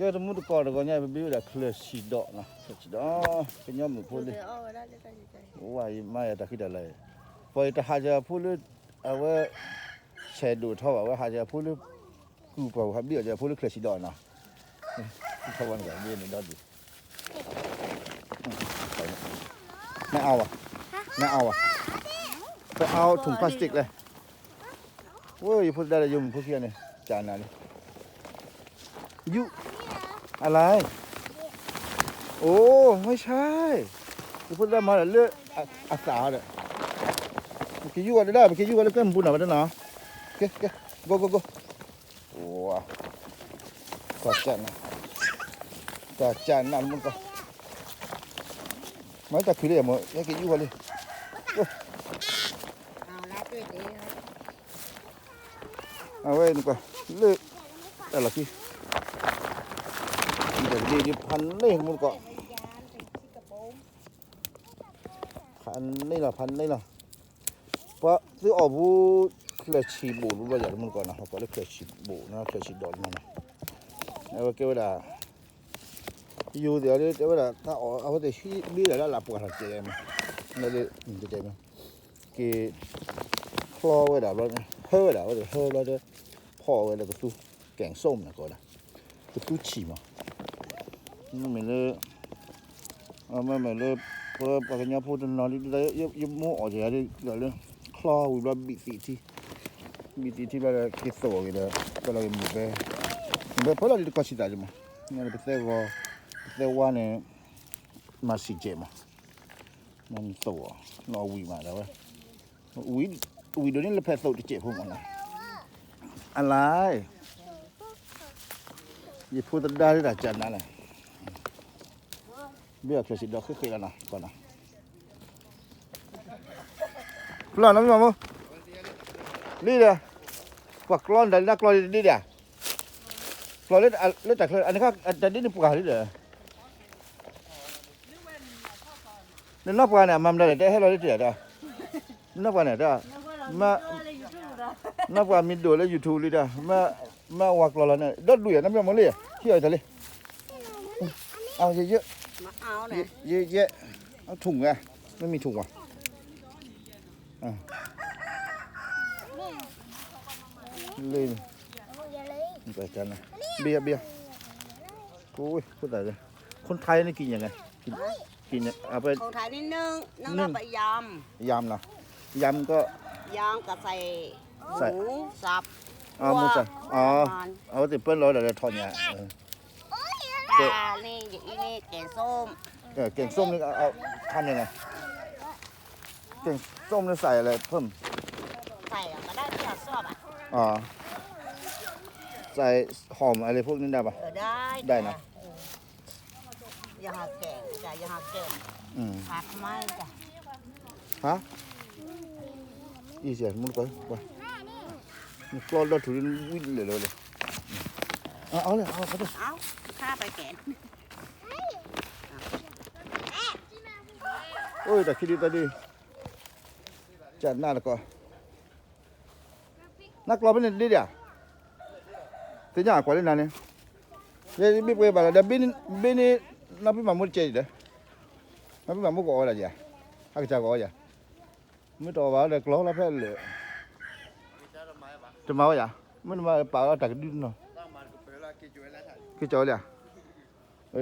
ကဲတမူတကိးတဂီၤညါ ပဘ့ၣ်ဝဲဒၣ်ချၢၣ်ဆံၣ်ဒီးနီၤ, ချၢၣ်ဆံၣ်ဒီး ကညီမုၣ်ဖိလံ, ဝါယမါယၤတၢ်ဃံတၢ်လၤအံၤ, ပှၤယတဟးစၢၤဖိလၢ အဝဲ ဆဲးဒိၣ်ထီဘၣ် အဝဲဟးစၢၤဖိလၢ ကုၢ်ပှၤဟးဘ့ၣ်အီၤစၢၤဖိလၢချၢၣ်ဆံၣ်ဒီးနီၤ, ထီဘၣ်န့ၣ်ကဘ့ၣ်န့ၣ်ဒီဒူၣ် ไม่เอาอ่ะ ไม่เอาอ่ะ ไปเอาถุงพลาสติกเลย ဝဲ ယဖိသဒါဒီးယမုၣ်ဖိခံဂၤန့ၣ် ကနၤလံ ယူၣ် อะไร โอ้ ไม่ใช่ ယဖိသဒါမၤဒီးလၢ အသးဒီး ပကယူၢ်ဝဲဒၣ် ပကယူၢ်ဝဲလၢကျဲမုၢ်ပူၤနီၤ ဝဲတနီၤ ကဲ ကဲ go go go ဝါ တၢ်ကနၤ တၢ်ကနၤမုၢ်ကီၢ် မၤတၢ်ခုၣ်လၢယမိၢ် ဟဲက့ၤယူၢ်ဝဲလံ အဝဲနကွၢ် လၢ တၢ်လီၢ်ခံ ဒ်ဖးန့ၢ်မုၢ်ကီၢ် ဖးန့ၢ်လီၤ ဖးန့ၢ်လီၤ ပှၤသုအီၣ်ဘူး ချၢၣ်ဆံၣ်ဘိၣ်တဘျီယၤတမုၢ်ကီၢ်နီၤ ပှၤကိးလၢချၢၣ်ဆံၣ်ဘိၣ်နီၤ ချၢၣ်ဆံၣ်ဒီးတမုၢ်နီၤ အဝဲကဲဝဲဒၣ် ယိၤသ့ၣ်အီၤဒ် တဲဝဲဒၣ် တၢ်အီၣ် အဝဲသ့ၣ်ဟံးဘ့ဒၣ်လၢအလၢပှၢ်ထီၣ်ကဲးမး လၢ က့ၤ ချီဝဲဒၣ်ဘျီ ဟၢဝဲဒၣ် အဝဲသ့ၣ်ဟၢဘျီဒီး ဖီၣ်ဝဲလၢကသူ ကဲၣ်စိမ့ၢ်နီၤ ကိးဝဲဒၣ် ကသူဆံၣ်မး မ့မ့ၢ်လၢ မ့မ့ၢ်လၢ ပှၤကညီဖိတနီၤလံ ဒ်သိးယမိၢ်အီၣ်က့ၤယၤဒ်သိးလၢ ချီဝံၤဘျီဘံၣ်သံးထံ ဘံၣ်သံးထံဘျီဒီး က့ၤသိးအီၤက့ၤဒီး ပၢလီၤက့ၤမုၢ်ဘဲ မုၢ်ဘဲဖၢလီၤလံတကီၢ်ဆံးသးက့ၤမး ပသဲဂီၤ ပသဲဝါန့ၣ် မၤစံၣ်ကဲးမး နသိးအီၤ နီၣ်ဝံၣ်မးဒၣ်ဝဲ ဝံၣ်ဒိးန့ၢ်လၢဖဲသိးတစဲးဖိမးနီၤ အလါ ယဖိသဒါဒၣ်ကနၤလဲၣ် ဘ့ၣ်အချၢၣ်စံၣ်ဒီးဃ့ဃ့လီၤနီၤ ကီးနီၤ ဖျီနီၤမ့ၢ်မးမိၢ် လံဒီး ပှၤကျီနတၢ်လၢနကျီလံတဒ့ဒီး ကျီလၢတၢ်ချၢ အန့ၣ်ခါတၢ်ဒ့န့ၣ်ပှၤလံဒီး နနီၢ်ပှၤန့ၣ် အမၤမတၤလဲၣ် တဟဲလီၤလၢတၢ်ဒီး နနီၢ်ပှၤန့ၣ်တၢ် မ့ၢ် နီၢ်ပှၤမံၤဒိၣ်လၢ YouTube လံတၢ် မ့ၢ်ဝၤကျီလီၤန့ၣ် ဒီဒူၣ်ယၤ နမ့ၢ်မ့ၢ်လံ ဟံၣ်အီၤတၢ်လံ အယဲ ယဲ ယဲ အထုးဝဲ မ့ၢ်မံၤထုးဝဲ လံ ဘ့ၣ် ဘ့ၣ် ကိုယ်ဝေး ဖိသၣ် คนไทยนี่กินยังไง กิน กินเนี่ย เอาไป คนไทยนี่นึ่ง นึ่ง นึ่ง แล้วไปยำ ยำเนาะ ยำก็ ยำก็ใส่ ใส่ หมูสับ อ๋อ หมูสับ อ๋อ เอาไว้ติดเปิ้ลแล้วเดี๋ยวถอดเนี่ย เออ ปลานี่ อย่างนี้นี่แกงส้ม เออ แกงส้มนี่เอา เอาทำยังไง แกงส้มนี่ใส่อะไรเพิ่ม ใส่ก็ได้ที่เราชอบอ่ะ อ๋อ ใส่หอมอะไรพวกนี้ได้ปะ เออ ได้ ได้นะ จ้ะ เออ อย่าหาแกงจ้ะ อย่าหาแกง อืม ผัดไม่จ้ะ ฮะ အံၤစဲ မူတကီၢ် ကွၢ် နကျီဒီထူၣ်ဝံၤလဲၣ်လဲၣ်လဲၣ် အအီၤလဲၣ် အအီၤ เอาข้าไปแกง အိၣ်တၢ်ခံဒုတၢ်ဒု ကနၣ်တကီၢ် နကျီဖဲန့ၣ်တဒ့ဒံးဧါ သ့ၣ်ညါကွၢ်လၢနၤန့ၣ် ယဘ့ၣ်ပှဲၤဘၣ်လီၤဒီး ဘ့ၣ်န့ၣ် နီၢ်ဖံမၤမိၢ်တကဲဒံးဒီး နီၢ်ဖံမၤမိၢ်ကအီၣ်ဝဲဒၣ်ယၤ အကစၢ်ကအီၣ်ယၤ မ့ၢ်တအီၣ်ဘၣ်ဒီးကျီလီၤဖဲလဲၣ် တမၤဝဲယၤ မ့ၢ်တမၤပာ်လီၤတၢ်ကဒုနီၤ ကကီလံ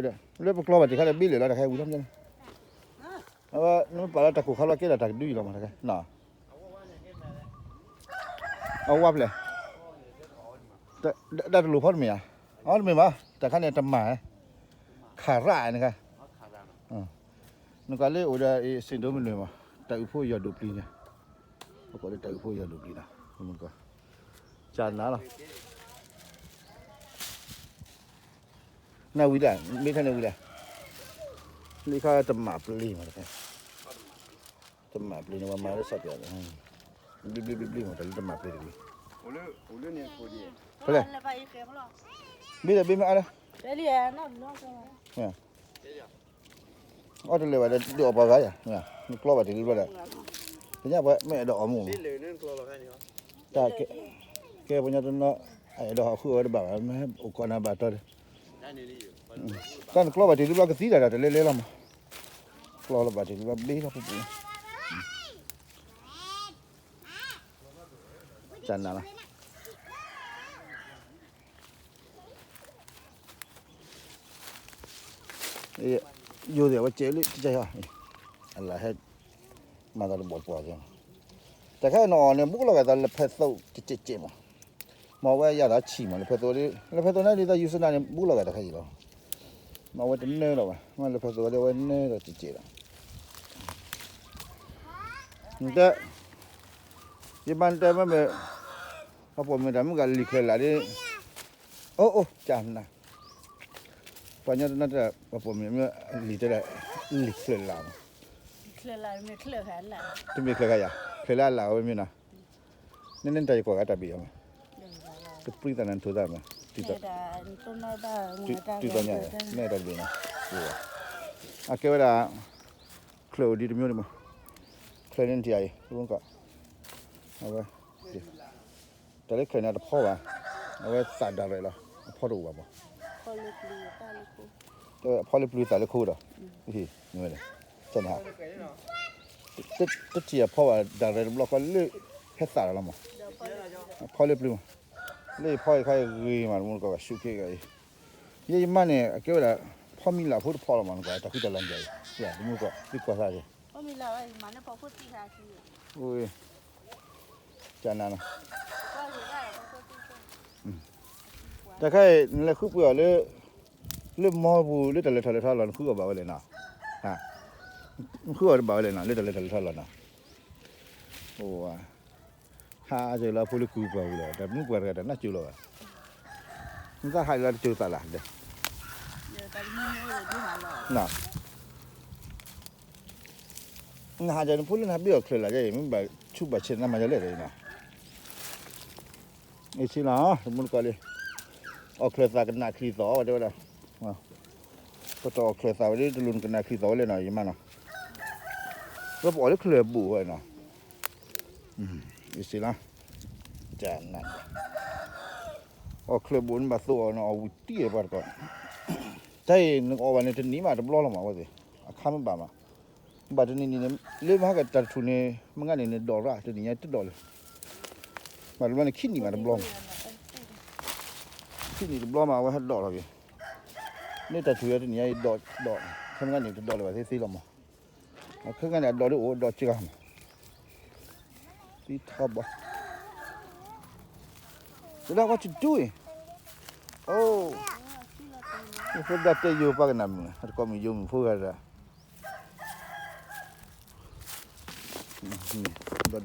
ဧါ လၢပကျီဘၣ်တခါဒီးဘ့ၣ်လဲၣ်လီၤတခါဝံၤလီၤမ့ၢ် အဝဲနမ့ၢ်ပာ်လီၤတၢ်ကိၢ်ခါလီၤကဲဒၣ်တၢ်ကဒုအံၤလီၤမးတခါနီၤ အဝဲပျဲၢ် တၢ်တလိၣ်ဖီတမ့ၢ်ဧါ အီတမ့ၢ်ဘၣ် တၢ်ခါန့ၣ်တမၤ ခးရၣ်နခါ နကၤလၢအိၣ်ဒီးအံၤ စ့ၣ်ဒိမနုၤမး တၢ်အုးဖိယီၤဒိၣ်ပျံၤညါ ပကိးလၢတၢ်အုးဖိယီၤဒိၣ်ပျံၤနီၤ ကနၤလီၤ နဝံၤဒၣ် မ့ၢ်ခါန့ၣ်ဝံၤဒၣ် မ့ၢ်ခါတမၤပျ့ၤမးတခါ တမၤပျ့ၤန့ၣ် ပှၤမၤလၢစးပၠး ဘျ့ဘျ့ဘျ့ဘျ့မး တၢ်လၢတမၤပျ့ၤတဂ့ၤ ဖဲလဲၣ် ဘ့ၣ်ဒီးဘ့ၣ်မ့ၢ်အါလၢ အီၣ်တလဲၤဘၣ်ဒီး ဒုးအီၣ်ပှၤဂၤယၤ နကျီဘၣ်တဂ့ၤဘျီဒီး သ့ၣ်ညါပှၤမ့ၢ်အဲၣ်ဒိးအီၣ်မူးမး တၢ်ကဲ ကဲပှၤညီတနီၤ အဲၣ်ဒိးဟီၣ်ဃုအီၣ်ဝဲတဘၣ်ဘၣ် မ့ၢ်အိၣ်ကီးနၤဘၣ်တီဒီး တၢ်နကျီဘၣ်တ့ၢ်လံဘျီကသံတၢ်ဒီးတလဲလဲလီၤမး, ကျီလီၤဘၣ်တ့ၢ်လံဘျီဘ့ထီၣ်ပူၤပူၤ, ကနၤလီၤ. ယိၤသ့ၣ်အဝဲကဲလံ တကယီၤ, အလၢဟဲ မၤသးတဘီတပှၢ်ကဲ, တခါနအီၣ်န့ၣ် ဘူးလီၤဂာ်သးလၢဖဲသိးတကဲးကဲးမး, မ့ၢ်ဝဲယၤသးဆံးမး လၢဖဲသိး, လၢဖဲသိးန့ၣ်ဒ်သိးယူၤစနၤန့ၣ် ဘူးလီၤဂာ်တခါအံၤလီၤ, မ့ၢ်ဝဲတနၢလီၤဘၣ်, မ့ၢ်လၢဖဲသိးဝဲဒၣ်ဝဲနၢဒီးတကဲးလီၤ. နတဲ, ယဘၣ်နတဲမ့ၢ်မ့ၢ်, ပှၤပိာ်မုၣ်တၢ်မုၣ်ကလံၤချၢလၢ်ဒ်, အိၣ်အိၣ်ကနၤ, ပှၤညီတနီၤတဲ ပှၤပိာ်မုၣ်မ့ၢ်လံၤတဲဒၣ်, လံၤချၢလၢ်မး, တမ့ၢ်ချၢခါယၤ, ချၢလၢအလၢ်ဝဲမ့ၢ်နီၤ, နန့ၣ်တၢ်ယကွၢ်ဂၤတၢ်ဘံၣ်အီၤမး, တပြံသးနၤနထိးသးမး, တုၤသီညါ, နဲတၢ်တဘံၣ်နီၤ, အကဲဝဲဒၣ် ချၢအိၣ်ဒံးတမျိုးန့ၣ်မး, ချၢန့ၣ်ထံၣ်အံၤ, အဝဲ, တၢ်လၢချၢန့ၣ်တဖီဘၣ်, အဝဲသးဒၣ်ရဲၣ်လီၤ, အဖီတအိၣ်ဘၣ်မး, အဖီလၢပျုၤသးလၢခိဒီး, မ့ၢ်ဝဲ, တထံၣ်အဖီဘၣ်ဒၣ်ရဲၣ်တဘျီဃီလၢ, ဟဲသးလီၤမး, အဖီလၢပျုၤမး, လၢယဖီယခါယဂ့ၤမး တမူတကိးဘၣ် ဆူၣ်က့ဂၤအံၤ, ယဲယမါန့ၣ် အကဲဝဲဒၣ်, ဖီမံၤလၢ်ဖိတဖီလီၤမး နကွၢ်တၢ်ဃံတၢ်လၤန့ၣ်, တမူတကိး သုကွၢ်သးက့ၤ, ကနၤနီၤ တခါအံၤ နလဲၤဃုပှ့ၤအီၤလၢ, လၢမီပူၤလၢတၢ်လဲၤထီၣ်လဲၤထီလီၤ နဃုအီၤဘၣ်ဝဲလဲၣ်နီၤ, နဃုအီၤတဘၣ်ဝဲလဲၣ်နီၤ လၢတၢ်လဲၤထီၣ်လဲၤထီလီၤနီၤ, အိၣ်, ဟးစၢၤလီၤဖိလၢကုပှၢ်ပူၤလီၤ တၢ်မုၣ်ပှၢ်တဂၤတၢ်နၢ်စၢၤလီၤဘၣ်, နသးဟးလီၤတစၢၤသးလၢ်ဒီး နဟးစၢၤနဖိလၢနဟးဘ့ၣ်အီၣ်ချၢလၢ်ယဲအံၤ မ့ၢ်ဘၣ်ဆူၣ်ဘၣ်ဆဲးနမၤယလဲၣ်ဒီးအံၤနီၤ, အ့ၣ်ဆံလီၤ တမူတကိးလံ, အီၣ်ချၢၣ်သးကနၣ်ချံသီၣ်ဝဲတဲဝဲဒၣ်, ပတအီၣ်ချၢၣ်သးဝဲဒၣ်တလိၣ်နကနၣ်ချံသီၣ်ဝဲလဲၣ်နီၤ ယမါနီၤ, ဝဲပအီၣ်လၢချၢၣ်ဘိၣ်ဝဲနီၤ, အ့ၣ်ဆံလီၤ, ကနၣ် အီၣ်ချၢၣ်ဘိၣ်န့ၣ်ဘၣ်သိးအီၤန့ၣ် အီၣ်ဝံၤတံၢ်ပှၤတကိး, တၢ်အံၤနကအီၣ်ဘၣ်န့ၣ် တနံၤမးတဘျီလီၤမး အဝဲသ့ၣ် အခါမ့ၢ်ဘၣ်မး, ဘၣ်တနံၤနံၤန့ၣ် လၢမဟါကတၢ်တထူၣ်န့ၣ် မုၢ်ဂၤန့ၣ် နဒိးရၣ် တနံၤညါတဒိးလၢၤ, ဘၣ်တဘျီန့ၣ် ခံနံၤမးတဘျီမး, ခံနံၤတဘျီမး အဝဲဟဲဒိးလီၤက့ၤ, မ့ၢ်တၢ်ထူၣ်ယဲတနံၤညါအံၤဒိးဒိး, ခဲမုၢ်ဂၤန့ၣ် တဒိးလၢၤဘၣ်သ့သ့လီၤမး ခဲမုၢ်ဂၤန့ၣ် အဒိးဒ်အိၣ်ဒိးစှၤမး, သံထီဘီ, တဒၣ် what you doing? အိ, ယဖိဒၣ်တဲယိၤပှၤကနၣ်မုာ် အတကိးမုာ်ယိၤမုာ်ဖိဂၤဒၣ်, ဒီ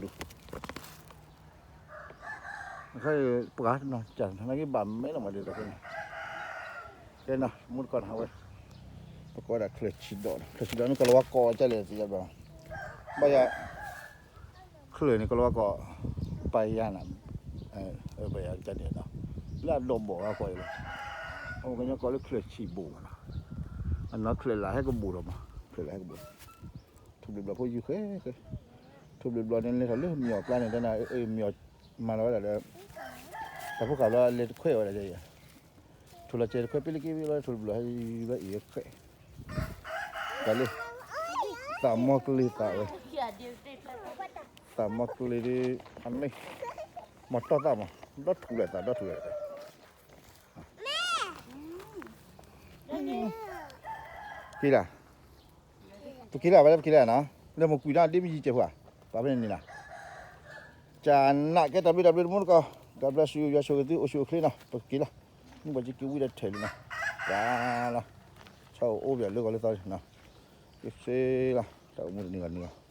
ဒူၣ် ပှၤနီၤ ကနက့ဘၣ်မဲလီၤမးဒ်သိးန့ၣ်, ကဲနီၤ မူတကီၢ်န့ၣ်ဝဲ, ပကိးဒၣ်ချၢၣ်ဆံးဒီး ချၢၣ်ဆံးဒီးန့ၣ် ကလီၤဝါကိးကလဲၣ်သ့ၣ်ညါဘၣ်, ဘၣ်ယၤ, ချၢၣ်န့ၣ် ကလီၤဝါကိး, ပယၤနၤ, ပယၤကန့ၣ်ဒီး, လၢအဒိးဘီၣ်ဝဲကိးအံၤလီၤ, အကညီကိးလၢချၢၣ်ဆံးဘိၣ်မးနီၤ, အနီၢ်ချၢၣ်လၢဟဲကဘိၣ်ဒီးမး ချၢၣ်လၢဟဲကဘိၣ် ထိၣ်ဘျ့ဘျီဖိယုၢ်ဃဲဃဲ, ထိၣ်ဘျ့ဘျီန့ၣ် လဲၤထီၣ်လၢမၠီၣ်ကျါန့ၣ် တၢ်နၤ မၤလီၤဝဲဒၣ်ဒီး, တၢ်ဖိဃာ်ဘျီလဲၤတခွဲးဝဲဒၣ်, ထိၣ်လီၤစဲးတခွဲး ပ့လၢက့ဝံၤလီၤ ထိၣ်ဘျ့ဘျီဟဲဘၣ်အံၤဃဲ, တၢ်လၢ, သးမီကျ့သးဝဲ, သးမီကျ့ဒ်, အမ့ၢ်, မၤတီၢ်သးမး ဒီထူၣ်လဲၣ်သးဒီထူၣ်လဲၣ်, က့ၤလၢ် ပက့ၤလၢ် ပက့ၤလၢ်နီၤ, လၢမုၢ်ကွံာ်နီၤ ဒ်မ့ၢ်ယံၤစဲးဖိဧါ, ပှၤဖဲန့ၣ်န့ၣ်လီၤ, ကနၣ်ကဲတၢ်ဘျုးတၢ်ဘျုးတမူတကိး, God bless you ယွၤဆိၣ်ဂ့ၤသု အိၣ်ဆူၣ်အိၣ်ချ့နီၤ, ပက့ၤလီၤ, မုၢ်ဘၣ်က့ၤက့ၤဝံၤဒီးထဲးလံနီၤ, ကလီၤ, ဆၢအိၣ်ဘၣ်လၢဂီၤလၢသီနီၤ, က့ၤစ့လီၤ တၢ်အိၣ်မူတနံၤဂီၤနံၤဂီၤ